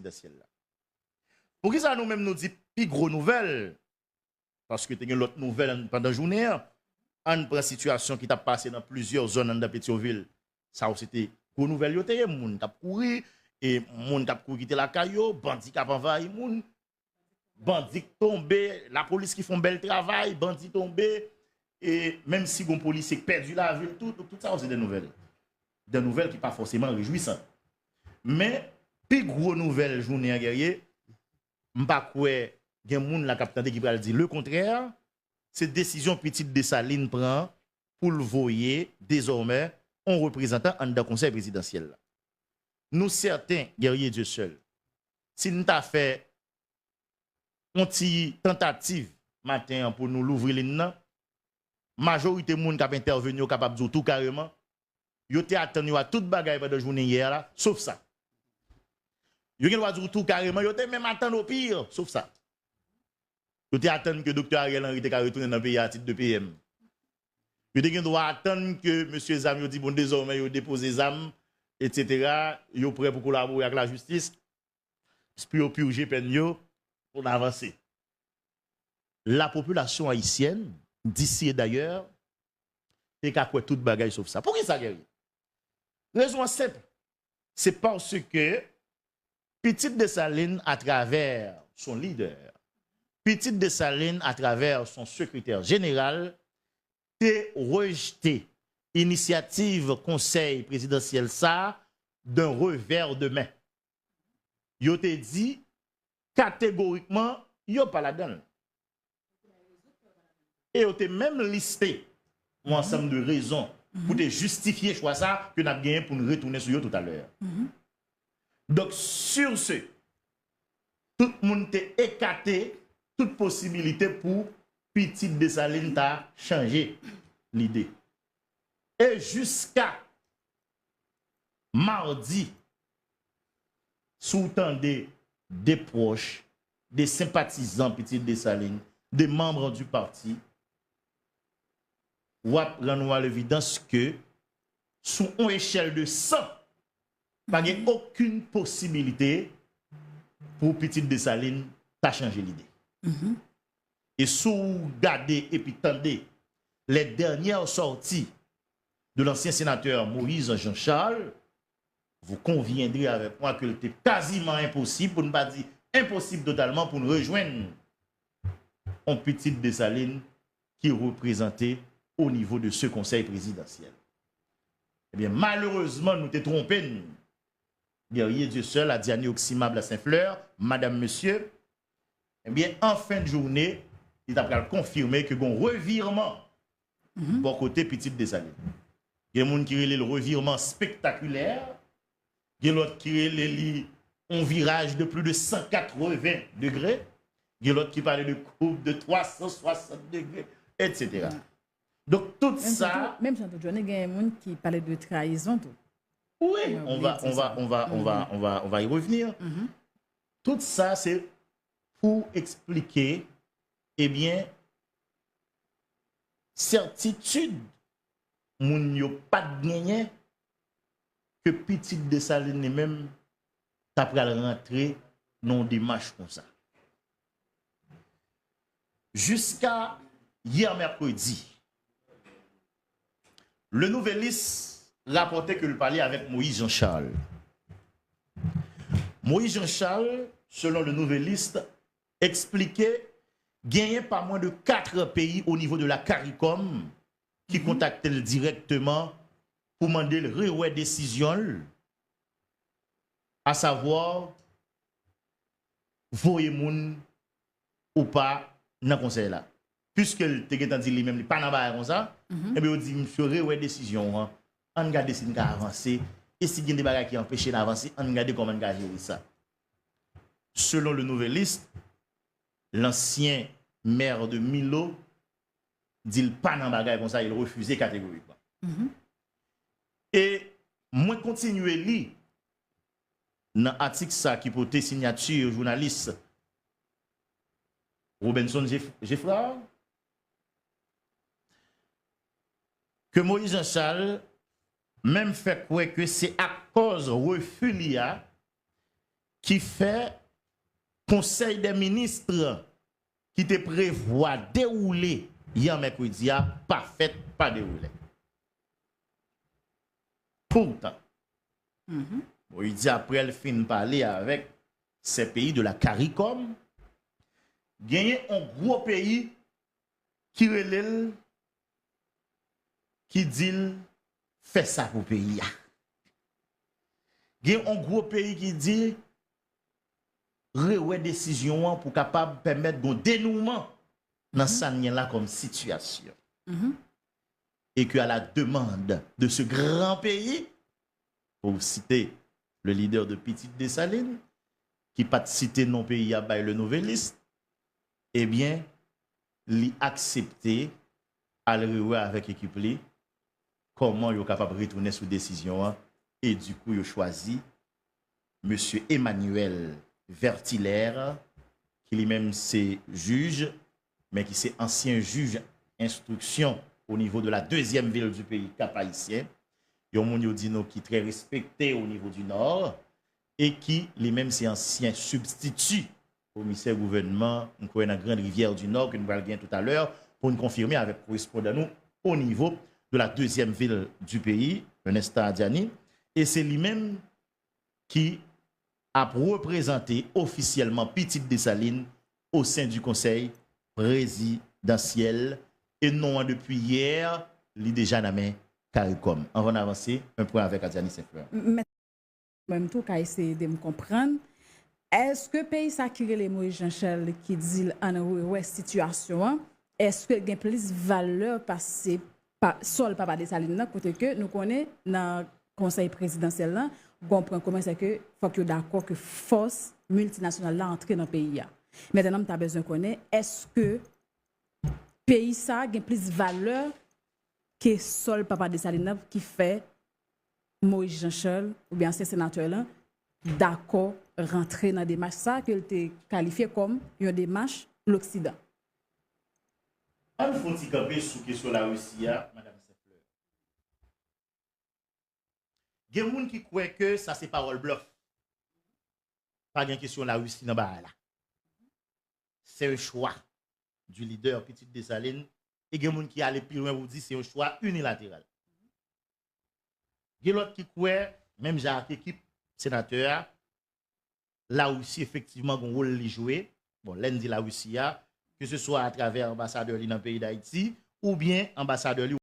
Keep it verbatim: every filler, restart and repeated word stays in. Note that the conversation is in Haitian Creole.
prezidansyèl la. Poukisa nou menm nou di pi gwo nouvèl? Paske te gen lòt nouvèl an- pandan jounen an. Ann pran sitiyasyon ki t ap pase nan plizyè zòn anndan Petyonvil. Sa yo se te gwo nouvèl yo te ye, moun k ap kouri, e moun k ap kouri kite lakay yo, bandi k ap anvayi moun, bandi k tonbe, lapolis ki fè yon bèl travay, bandi tonbe, e menm si gon polisye k pèdi lavi l tou, tout sa yo se de nouvèl. De nouvèl ki pa fòseman rejwisan. Men, pi gwo nouvèl jounen an, Guerrier, m pa kwè gen moun la k ap tande ki pral di lekontrè, se desizyon pitit Desalin pran pou l voye dezòmè yon reprezantan anndan konsèy prezidansyèl la. Nou sèten, Guerrier Dieuseul, si n ta fè yon ti tantativ maten an pou nou louvri liy nan, majorite moun k ap entèveni yo kapab di w tou kareman, yo te atann yo a tout bagay pandan jounen yè a la, sof sa. Yo gen dwa di w tou kareman, yo te menm atann o pire, sof sa. Yo te atann ke Doktè Ariel Henry te ka retounen nan peyi a tit de P M. Yo te gen dwa atann ke mesye zam yo di, bon, dezòmè yo depoze zam, etsetera, yo prè pou kolabore ak lajistis, pou yo pirje pèn yo, pou n avanse. La population haïtienne, d'ici et d'ailleurs, te ka kwè tout bagay sof sa. Poukisa, Guerrier? Rezon an senp. Se paske Pitit Desalin, atravè son lidè, Pitit Desalin, atravè son sekretè jeneral, te rejte inisyativ konsèy prezidansyèl sa a d'un revers de main. Yo te di kategorikman yo pa ladan l. E yo te menm liste yon ansanm de rezon pou te jistifye chwa sa ke n ap genyen pou n retounen sou yo toutalè. Donk, sur ce, tout moun te ekate tout posibilite pou Pitit Desalin ta chanje lide. E jiska madi, si w tande de pwòch, de senpatizan Pitit Desalin, de manm du pati, w ap rann ou a levidans ke sou yon echèl de san, pa gen okenn posibilite pou Pitit Desalin ta chanje lide. E si w gade epi tande les dernières sorties de l'ancien sénateur Moïse Jean Charles, vous conviendrez avec moi que l te kaziman enposib, pou n pa di enposib totalman, pou n rejwenn yon Pitit Desalin ki reprezante o nivo de ce konsèy prezidansyèl. Ebyen, malerezman, nou te twonpe n. Guerrier Dieuseul, Adiani Oximable à Saint-Fleur, madam, mesye, ebyen, an fen de jounen, li ta pral konfime ke gon revirman bò kote Pitit Desalin. Gen moun ki rele l revirman spektakilè, gen lòt ki rele li yon viraj de plus de cent quatre-vingts degrés, gen lòt ki pale de coup de trois cent soixante degrés, etsetera. Donk, tout sa. Menm jan tou, Johnny, gen moun ki pale de trayizon tou. Oui, on va, on va, on va, on va, on va, on va y revenir. Tout sa, se pou eksplike, ebyen, sètitid moun yo pa t genyen ke Pitit Desalin li menm ta pral rantre nan yon demach konsa. Jiska yè mèkredi, Le Nouvelliste rapòte ke l pale avèk Moïse Jean Charles. Moïse Jean Charles, selon Le Nouvelliste, eksplike genyen pa mwen de kat peyi o nivo de la CARICOM ki kontakte l dirèkteman pou mande l rewè desizyon l, asavwa voye moun ou pa nan konsèy la. Piske l te gentan di li menm li pa nan bagay konsa, ebyen yo di misye rewè desizyon w an, ann gade si n ka avanse, e si gen de bagay ki anpeche n avanse, ann gade kòman n ka jere sa. Selon Le Nouvelliste, lansyen mè de Milo di l pa nan bagay konsa, e l refize kategorikman. E mwen kontinye li nan atik sa ki pote siyati jounalis Robenson Gef-, Geffrard, ke Moïse Jean Charles menm fè kwè ke se akòz refi li a ki fè Konsèy dè minis ki te prevwa dewoule yè mèkredi a pa fèt, pa dewoule. Poutan, Moïse di apre l fin pale avèk se peyi de la CARICOM, genyen yon gwo peyi ki rele l, ki di l fè sa pou peyi a. Gen yon gwo peyi ki di rewè desizyon an pou kapab pèmèt gon denouman nan sa n gen la kòm sitiyasyon. Et que à la demande de ce grand pays, pou site le leader de Pitit Desalin, ki pa t site non peyi a bay Le Nouvelliste, ebyen, li aksepte al rewè avèk ekip li kòman yo kapab retounen sou desizyon an, e dikou yo chwazi mesye Emmanuel Vertilaire, ki li menm se jij, men ki se ansyen jij enstriksyon o nivo de la dezyèm vil di peyi, Cap Haïtien, yon moun yo di nou ki trè respekte o nivo di Nò, e ki li menm se ansyen sibstiti komisè gouvènman, m kwè nan Grande Rivière du Nord, ke nou pral gen toutalè pou n konfime avèk korespondan nou o nivo de la dezyèm vil di peyi, Ernesta Adiani, e se li menm ki ap reprezante ofisyèlman Pitit Desalin o sen di konsèy prezidansyèl, e non an depi yè, li deja nan men CARICOM. Anvan n avanse, un point avec Adiani Saint-Fleur. Mwen menm tou ka eseye ede m konprann. Èske peyi sa ki rele Moïse Jean Charles ki di l ann rewè sitiyasyon an, èske l gen plis valè pase pa, sòl Papa Desalin nan, kote ke nou konnen nan konsèy prezidansyèl lan, gon pwen komen, se ke fòk yo dakò ke fòs miltinasyonal la antre nan peyi a. Mentnan, m ta bezwen konnen, èske peyi sa gen plis valè ke sòl Papa Desalin nan ki fè Moïse Jean Charles, oubyen ansyen senatè lan, dakò rantre nan demach sa ke l te kalifye kòm yon demach Loksidan? Ann fè yon ti kanpe sou kesyon Larisi a, Madam Saint-Fleur. Gen moun ki kwè ke sa se pawòl blòf. Pa gen kesyon Larisi nan bagay la. C'est un choix du leader Pitit Desalin. E gen moun ki ale pi lwen pou di se yon chwa inilateral. Gen lòt ki kwè, menm jan ak ekip senatè a, Larisi efektivman gen wòl li jwe. Bon, lè n di Larisi a, ke se swa atravè anbasadè li nan peyi Dayiti, oubyen anbasadè li